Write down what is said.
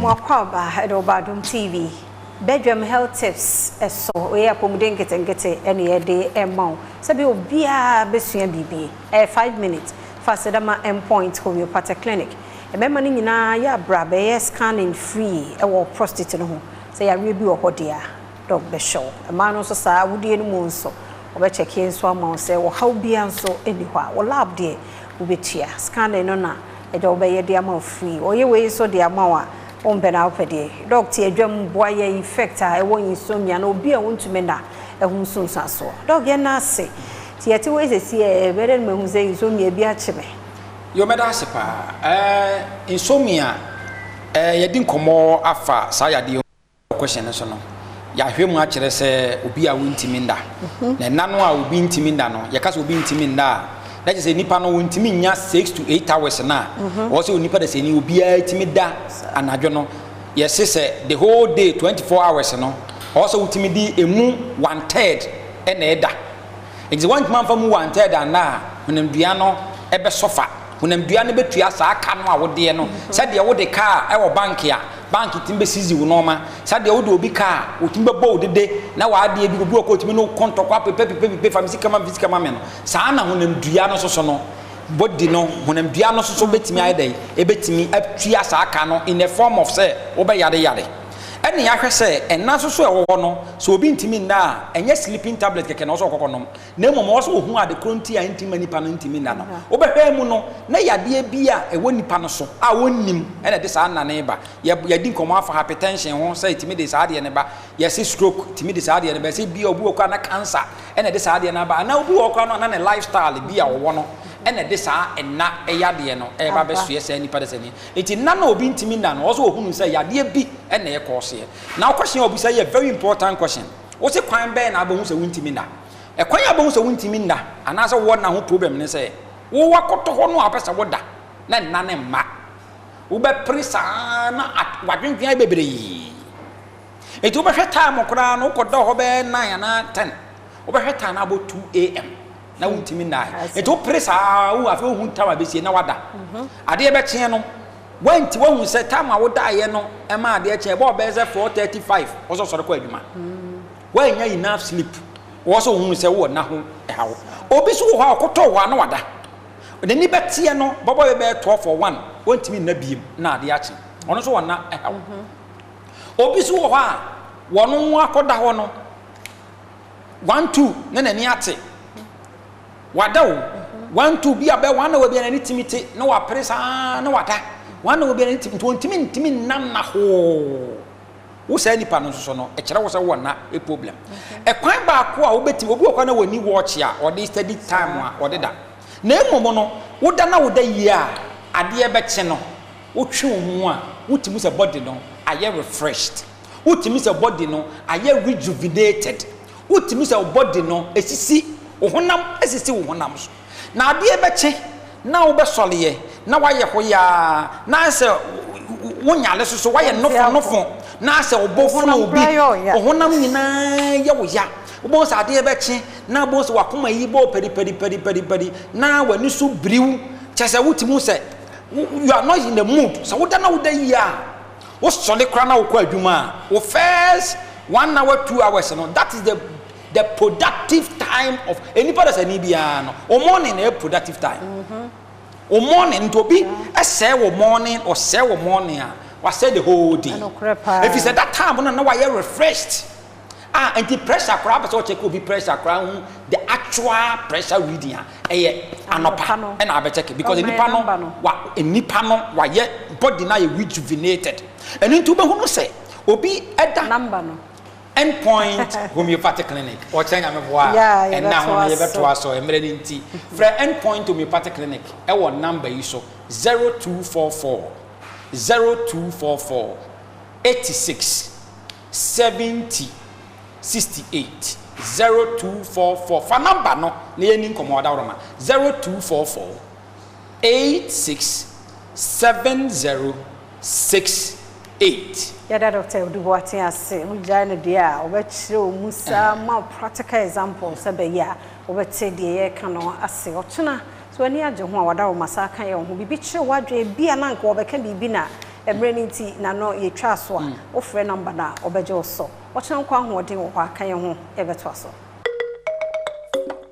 Yɛn mu akwaaba ɛde ɔba Adom TV bedwam health tips. Ɛso oyɛ apɔmuden nketenkete ɛne yɛde ɛma wo sɛbi obiara bɛsua biribi. Ɛyɛ 5 minutes fa Sedama Endpoint Homeopathic Clinic. Mmarima no nyinaa yɛ abra bɛyɛ scanning free ɛwɔ prostate no ho. Sɛ yareɛ bi wɔ hɔ deɛ a, doc bɛhyɛ wo. Mmaa no nso saa, awodie no mu nso wɔbɛkyɛke nso ama wo sɛ wɔhaw biara nso ɛni hɔ a. Wɔ lab deɛ wobɛtua, scanning no na ɛgya wobɛyɛ de ama wo free. Ɔyɛ wei nso de ama wo a wompɛ na wopɛ deɛ. Doc te adwam boa yɛ effect a ɛwɔ insomnia na obi a wontumi na ɛho nsonsansoɔ. Doc, yɛn na ase nti yɛte wei sɛsi ɛ bɛdɛ no mahu sɛ insomnia bi akye me. Yɛ mɛda ase paa. Insomnia, yɛdi nkɔmmɔ afa saa yadeɛ question no so no, yɛahwɛ mu akyerɛ sɛ obi a wontumi nda na ɛna no a obi ntumi nda no, yɛka sɛ obi ntumi nda a, na kyerɛ sɛ nipa no wontumi nya 6 to 8 hours na wɔwɔ sɛ onipa da sɛ ni obiara tumi da anadwo no. Yɛse sɛ the whole day, 24 hours no, ɔwɔ sɛ wotumi di emu one third ɛna ɛda. Nti wɔntumi amfa mu one third ana a, honamdua no ɛbɛsɔfa, honamdua no bɛtua saa ka no a wodeɛ no. Sɛdeɛ wode kaa ɛwɔ bank a, bank tumi bɛsisi wo nɔɔma, sɛdeɛ wode obi kaa otumi bɛbɔ wo dede na waadeɛ bi obi wɔ kɔ otumi no kɔntɔkwa pepɛpepɛpepe, fa me sika ma me, sika ma me no. Saa na honamdua no soso no, body no, honamdua no soso bɛtumi ayɛ dɛ ɛbɛtumi atua saa ka no in the form of sɛ wobɛyare yare. Ɛne yɛahwɛ sɛ ɛna nso so ɛwɔ hɔ no, sɛ obi ntumi nna a, ɛnyɛ sleeping tablet kɛkɛ na ɔsɛ ɔkɔkɔ nom, na mmom ɔwɔ sɛ ohun ade koro nti a ntumi ma nipa no ntumi nna no. Wobɛhwɛ mu no na yadeɛ bi a ɛwɔ nipa no so a wɔnnim ɛna ɛde saa nna ne ba. Yɛdi nkɔmɔ afa hypertension ho sɛ ɛtumi de saa adeɛ ne ba. Yɛsi stroke tumi de saa adeɛ ne ba. Yɛsi bi a obi wɔ kɔ a na cancer ɛna ɛde saa adeɛ no aba, anaa obi wɔ kɔ no na ne lifestyle bi a ɔwɔ no ɛna ɛde saa ɛna ɛyɛ adeɛ no ɛba bɛsoɛ saa nipa de sɛ ni. Nti nna na obi ntumi nna no, ɔsɛ ohunu sɛ yadeɛ bi ɛna ɛkɔɔ seɛ. Na question a obisa yɛ very important question. Wɔsi kwan bɛn na abɛhu sɛ wontumi nna? Ɛkwan a abɛhu sɛ wontumi nna anaasɛ wɔwɔ nna ho problem ne sɛ wowɔ akɔtɔ hɔ no a wopɛ sɛ woda na nna ne mma, wobɛpere saa na wadwendwen ayɛ bebree. Nti wobɛhwɛ time koraa no, wokɔda hɔ bɛyɛ 9 anaa 10, wobɛhwɛ time na abɔ 2 a.m. na wontumi nna. Nti wopere saa wo afei wohu time a bɛsie na wada. Adeɛ bɛkyeɛ no wanti wahu sɛ time a wodaeɛ no ɛma adeɛ kyeɛ ɛbɔ ɔbɛyɛ sɛ 4:35, wɔsɔ sɔre kɔ adwuma, woanya enough sleep. Wɔ sɛ wohunu sɛ wowɔ nna ho ɛhaw. Obi so wɔ hɔ a ɔkɔtɔ hɔ a na wada, n'ani bɛteɛ no bɔbɔ yɛ bɛyɛ 12 or 1, wɔntumi nna biem na adeɛ akye. Ɔno nso wɔ nna ɛhaw. Obi so wɔ hɔ a wɔn akɔda hɔ no 1, 2 na n'ani ate, wada o. 1, 2 bi a bɛ 1 hour bi a n'ani timi te na wapere saa na wada. 1 hour bi a n'ani timi nti wɔntumi ntumi nna nna hoo. Wo saa nipa no nso so no, ɛkyerɛ wo sɛ wɔ nna e problem. Ɛkwan baako a wobɛtumi, obi wɔ kwan na wɔni watch a ɔde steady time a ɔde da, na mmom no woda na woda yie a, adeɛ bɛkye no wotwe wo ho a, wotumi sɛ body no ayɛ refreshed, wotumi sɛ body no ayɛ rejuvenated, wotumi sɛ body no esisi wo honam, esisi wo honam so. Na adeɛ bɛkye na wobɛsɔleɛ na wayɛ hɔ yaa na sɛ wonyale so so wayɛ nofo nofo na sɛ wobɔ fono obi ɔhonam nyinaa yɛ wo ya. Wobɛhu sɛ adeɛ bɛkye na wobɛhu sɛ wakoma yi bɔ pɛripɛripɛripɛri na w'ani so biriw, kyɛ sɛ wotumi sɛ you are not in the mood. Sɛ woda na woda yie a, wosɔle koraa na wokɔ adwuma a, wo first 1 hour, 2 hours no, that is the productive time of enipa dɛ sɛ ni biara no, o morning na yɛ productive time. O morning nti obi ɛsɛɛ wɔ morning, ɔsɛɛ wɔ morning a, wasɛɛ the whole day. Efi sɛ that time no na wayɛ refreshed a, nti pressure koraa, pɛ sɛ ɔkyɛ obi pressure koraa ho, the actual pressure reading a ɛyɛ anɔpa ɛna abɛkyɛke, because nipa no wa nipa no wayɛ body na yɛ rejuvenated. Ɛno nti wobɛhunu sɛ obi ɛda number no. Endpoint Homeopathic Clinic, ɔkyerɛ Nyame boa a ɛna ho no yɛbɛtoa so. Mmerɛ no nti, frɛ Endpoint Homeopathic Clinic ɛwɔ number yi so: 0244 0244 86 70 68. 0244, fa number no na yɛni nkɔmmɔ ɔdaworoma: 0244 86 70 68. Yɛda Dr. Odu Boateng ase. Wogyae no deɛ a, wɔbɛkyerɛ wo mu saa ma practical example sɛ bɛyɛ a wobɛte deɛ yɛreka no ase. Ɔkyena sɛ w'ani agye ho a, wada wo ma saa ka yɛ wo ho biribi kyerɛ w'adwene bi a na anka wɔbɛka biribi na. Mmerɛ no nti na no yɛtwa so a, wofrɛ number no a, ɔbɛgye wo so. Ɔkyena nkɔ ahoɔden wɔ hɔ aka yɛn ho, yɛbɛtoa so.